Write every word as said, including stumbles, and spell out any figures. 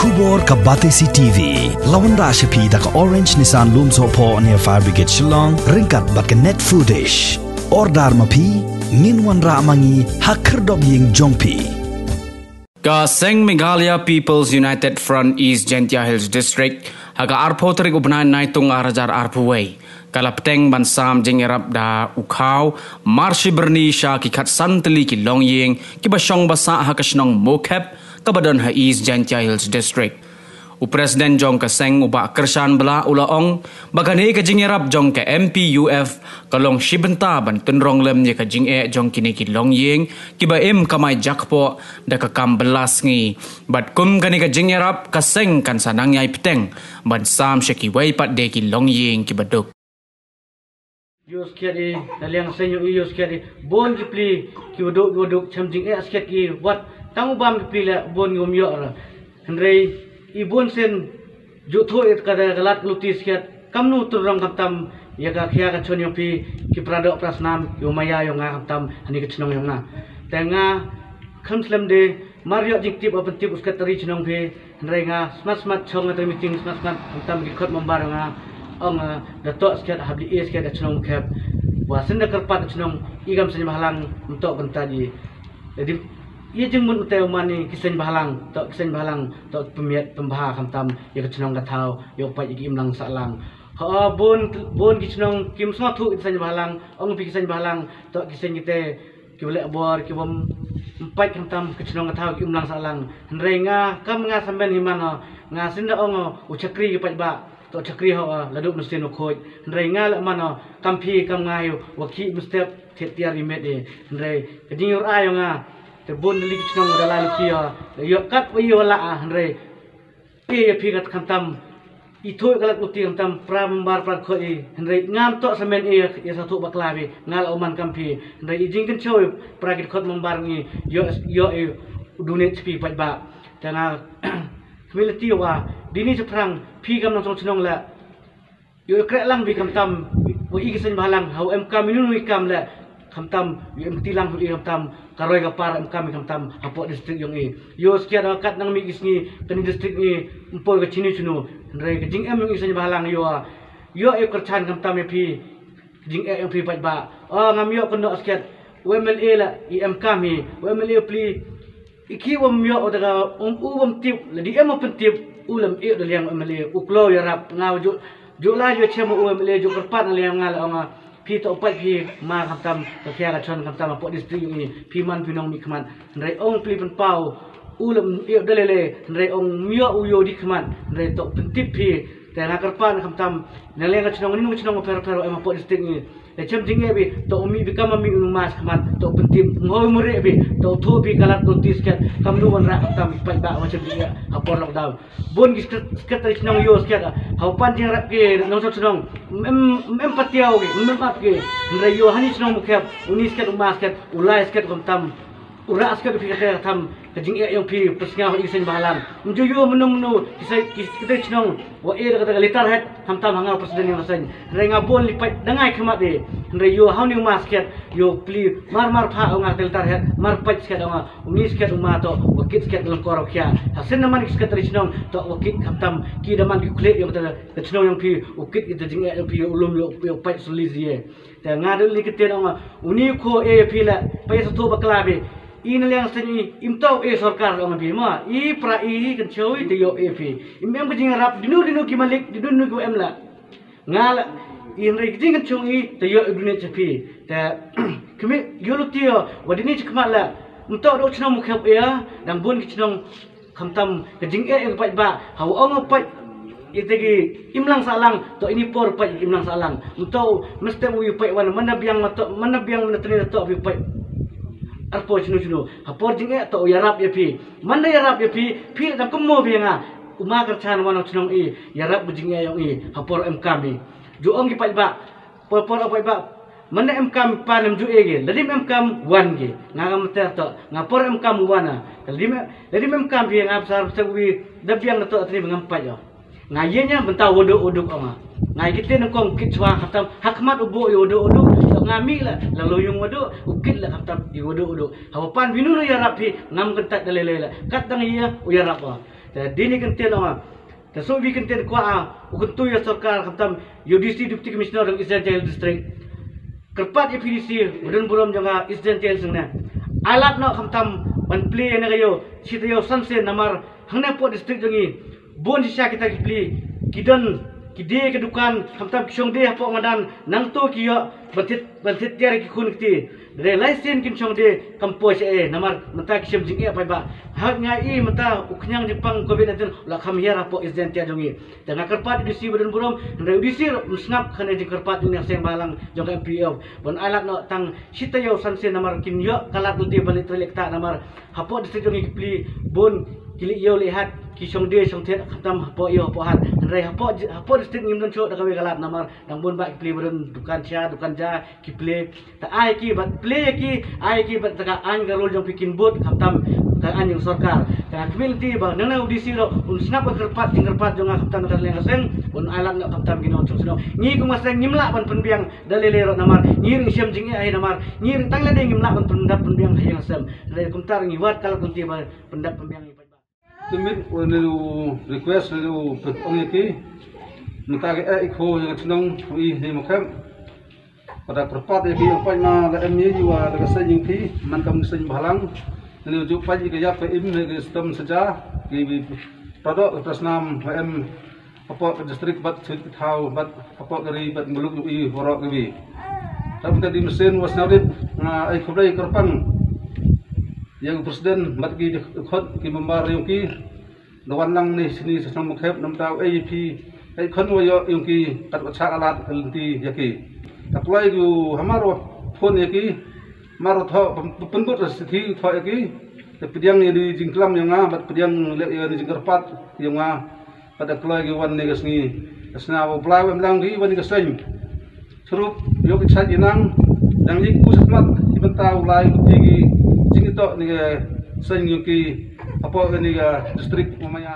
Khubor ka Batesi T V la wanrah sha phi da ka Orange Nissan Lumsohphoh near Fire Brigade Shillong ryngkat bad ka Net Foodish. Order ma phi, ngin wanrah ma ngi ha khyrdop ïing jong phi. Ka seng Meghalaya People's United Front East Jaintia Hills District ha ka arphew tarik u bnai Naitung ar hajar arphew wei ka la pteng ban sam jingïarap da u khaw marshi byrni sha ki khatsan tylli ki longïing kiba shong ba sah ha ka shnong Mokhep kaba don ha East Jaintia Hills District. U President jong ka seng u Bah Kyrshan Blah u la ong ba kane ka jingïarap jong ka M P U F ka long shi bynta ban tynrong lem ïa ka jingeh jong kine ki longïing kiba im kamai jakpoh da ka kam bylla sngi. Bad kum kane ka jingïarap, ka seng kan sa nang ïai pteng ban sam sha kiwei pat de ki longïing kiba duk. Ïoh skhet i, na liang seng ïoh i ïoh skhet i, bun ki pli kiba duk kiba duk, chem jingeh skhet ki, wat tang u bam ki pli leh bun ki bym ïoh ra. Hynrei i bun sien ju thuh ïa ka da ka lad ka luti skhet, kamnu tynrong khamtam ïa ka khia ka chon ïong phi ki para doh para snam, ïa u maya ïong nga khamtam hani ka chnong ïong nga. Te nga kham slem de mar ïoh jingtip, a pyntip u sekretari chnong phi, hynrei nga smat smat chong nga te meeting smat smat khamtam ki khot member ïong nga, ong, ah, da toh skhet hap di e skhet da chnong Khep. Wa sien da kyrpad da chnong i kam seng bhalang mtoh kynta ji. Jadi ïa jingmut mte u man i ki seng bhalang, toh ki seng bhalang, toh ki pynmiat pynbha khamtam ïa ka chnong ka thaw, ïa u pait ïa ki imlang sahlang. Ha bun bun ki chnong kim sngewthuh ki seng bhalang, ong phi ki seng bhalang, toh ki seng kite kiba leh bor, kiba ym pait khamtam ka chnong ka thaw ki imlang sahlang. Hynrei nga kam nga samen hi man ho, nga sien da ong u chakri ki paidbah, toh chakri ho, ah, la duk mynsiem u khuid. Hynrei nga leh man ho, kam phi kam nga hi wa ki mynstep thied tiar i met i. Hynrei ka jingïoh ai ïong nga, te bun da li ki chnong da la li ki ho, da ïoh kat wa ïoh la, ah, hynrei i ïa phi kat khamtam i thuh ka lad luti khamtam pra member pra khot i. Hynrei ngam toh samen i ïa sa thuh bakla phi, nga la u man kam phi. Hynrei i jingkynchoh i pra ki khot member ngi ïoh ïoh i u donate phi paidbah. Te nga khmih lynti wa dini chaphrang phi kam nongshong chnong la ïoh i kreh lang phi khamtam wa i ki seng bhalang ha u em kam inu i kam leh khamtam ïoh em ti lang ïoh i khamtam ka roi ka par em kam i khamtam hapoh district ïong i. Ïoh skhet ha kat nang mih ki sngi kani district ngi ym poi ka chini chunu. Hynrei ka jingem ïong i seng bhalang ïoh ïoh i kyrchan khamtam ïa phi. Jingeh ïong phi paidbah, o ngam ïoh kynnoh skhet u M L A la i em kam hi, u M L A pli i ki wam ïoh u da ka um u wam tip la di em u pyntip u lam i da liang u M L A u kloi ïarap nga ju ju la ju chem u M L A ju kyrpad na liang nga la ong phi toh u pait phi ma khamtam ka khia ka chon khamtam hapoh district ïong i phi man phi nongmihkhmat. Hynrei ong pli pynpaw u lam i da lele hynrei ong ym ïoh u ïoh di khmat hynrei toh pyntip phi. Te nga kyrpad khamtam na liang ka chnong ni nong chnong pher pher em hapoh district ngi. Te chem jingeh phi toh u mih phi kam ma mih u mas khmat toh pyntip ym hoi mure phi toh u thuh phi ka lad ka luti skhet kamnu wanrah khamtam paidbah wa chem jingeh ha por lockdown. Bun ki sket- sekretari chnong ïoh skhet ha u pan jingïarap ki nongshong chnong. Em em em patiaw ki em em ap ki. Hynrei ïoh hani chnong Mokhep uni skhet u mas skhet u lai skhet khamtam. U rah skhet phi kata khamtam ka jingeh ïong phi pysngaw i seng bhalang. Ym ju ïoh mynno mynno ki seng ki kata chnong wa e da kata ka litar het khamtam ha nga u president ïong seng. Hynrei nga bun li pait da ngai khmat e. Hynrei ïoh ha uni u mas skhet ïoh pli mar mar pha u nga ka litar het mar pait skhet u nga. Uni skhet u ma toh wa kit skhet ka lyngkor u khia. Ha sien da man ki sekretari chnong toh wa kit khamtam ki da man ki khlieh ïong kata ka chnong ïong phi u kit kita jingeh ïong phi u lum ïong phi u pait suli zie. Te nga dei li kiten ong uni kho e phi la pa sa tho bakla phi. I na liang seng i im tau e sorkar ong phi ma i pra i kan choi te ïoh e phi. Im em ka jingïarap dinu dinu ki malik dinu dinu ki em la. Nga la i hynrei ka jingkan chung i te ïoh i dunia cha phi. Te kmit ïoh lu tio wa dini cha khmat la. Im tau do chnong Mokhep e dang bun ki chnong khamtam ka jingeh ïa ka paidbah ha u ong u pait ïa te ki imlang sahlang toh ini por pait ïa ki imlang sahlang. Ym toh mesti u ïa pait wan man da biang ma toh man da biang man da tni da toh u ïa pait. Arpor chinu chinu ha por jingeh toh u ïarap ïa phi man da ïarap ïa phi phi la dang kumno phi nga u ma kyrchan wan u chnong i ïarap u jingeh ïong i ha por em kam i. Ju ong ki paidbah Por por apai ba man em kam pan em ju e ge ladim em kam wan ge nga ngam ter to nga por em kam wan a ladim ladim em kam phi nga besar besar wi da biang to atri ngam pai yo. Nga ye nya benta wadu uduk ong nga ite nang kong kit chwa khatam hakmat ubo i wadu uduk to nga mi la lalu yung wadu ukit la khatam i wadu uduk ha pan binu ya rap phi ngam kentat da lele la kat dang ye u ya rap. Te dini kyntien ong, te shu wi kyntien kwah u kyntu ïa sorkar khamtam ïa u D C, Deputy Commissioner jong East Jaintia Hills District. Kyrpad ïa P D C ba don burom jong ka East Jaintia Hills ne, ai lad noh khamtam ban plie ïa ne ka ïew shi taïew san sien namar hangne hapoh district jong ngi bun shisha kita ki plie ki don ki die ka dukan khamtam ki shong die hapoh madan nangta ki ïoh ban thied ban thied tiar ïa ki khun kti. Dei lai sien kin shong die kam poi sha ei namar mynta ki shem jingeh paidbah. Hak nga i mynta u khñiang jingpang covid nineteen u la kham hiar hapoh East Jaintia jong ngi. Te nga kyrpad ïa u D C ba don burom, hynrei u D C ruh um sngap kane jingkyrpad jong ngi na seng bhalang jong ka M P F ban ai lad noh tang shi taïew san sien namar kin ïoh ka lad lynti ban leit trei leit ktah namar hapoh district jong ngi ki plie bun ki leit ïew leit hat, ki shong die shong thied khamtam hapoh ïew hapoh hat. Hynrei hapoh hapoh district ngim don shuh da kawei ka lad namar dang bun bah ki plie ba don dukan sha dukan ja ki plie. Te ai ki bad plie ki, ai ki bad te ka aiñ ka rul jong phi kin bud khamtam ka aiñ jong sorkar. Te nga khmih lynti ba nang nang u D C ruh un sngap ka kyrpad jingkyrpad jong nga khamtam ka liang ka seng, un ai lad noh khamtam ki nongshong shnong. Ngi kum ka seng ngim lah ban pynbiang da lei lei ruh namar ngi ruh ngi shem jingeh hi namar ngi ruh tang lade ngim lah ban pyndap pynbiang ha ïing ha sem. Lei kumta ruh ngi wad ka lad lynti ba pyndap pynbiang ïa paidbah. Te mynta u request u pynong ïa ki mynta ka eh i kho ïa ka chnong u i ni ma khem. Pada kyrpad ïa ki ïa paid ma la em ïa u la ka seng ïa ki man kam seng bhalang. Ni u ju paid ïa ka ïap ka im ïa ka stem saja ki bi pradok ka snam la em hapoh ka district bad sut ka thaw bad hapoh ka ri bad muluk u i warok ka wi. Tam ka di mesin was narit nga ai khublei kyrpang ïa u president bad ki khot ki member ïa ki da wan lang ni sini sa sang mkhep namta u A P ai khon wa ïa ïa ki kat wa cha alat ka lynti ïa ki. Ta kloi u hamar wa phone ïa ki mar tho pynbut ra sithi tho ïa ki. Te pdiang ïa ni jingklam ïa nga bad pdiang lek ïa ni jingkyrpad ïa nga. Pada kloi ki wan ni ka sngi ka sngi wa blai wa mlang ki wan ni ka seng. Srup ïoh ki chait inang dang ïa ku smat ki bynta u lai u ti ki jingito ni ka seng ïoh ki hapoh ni ka district Umaya.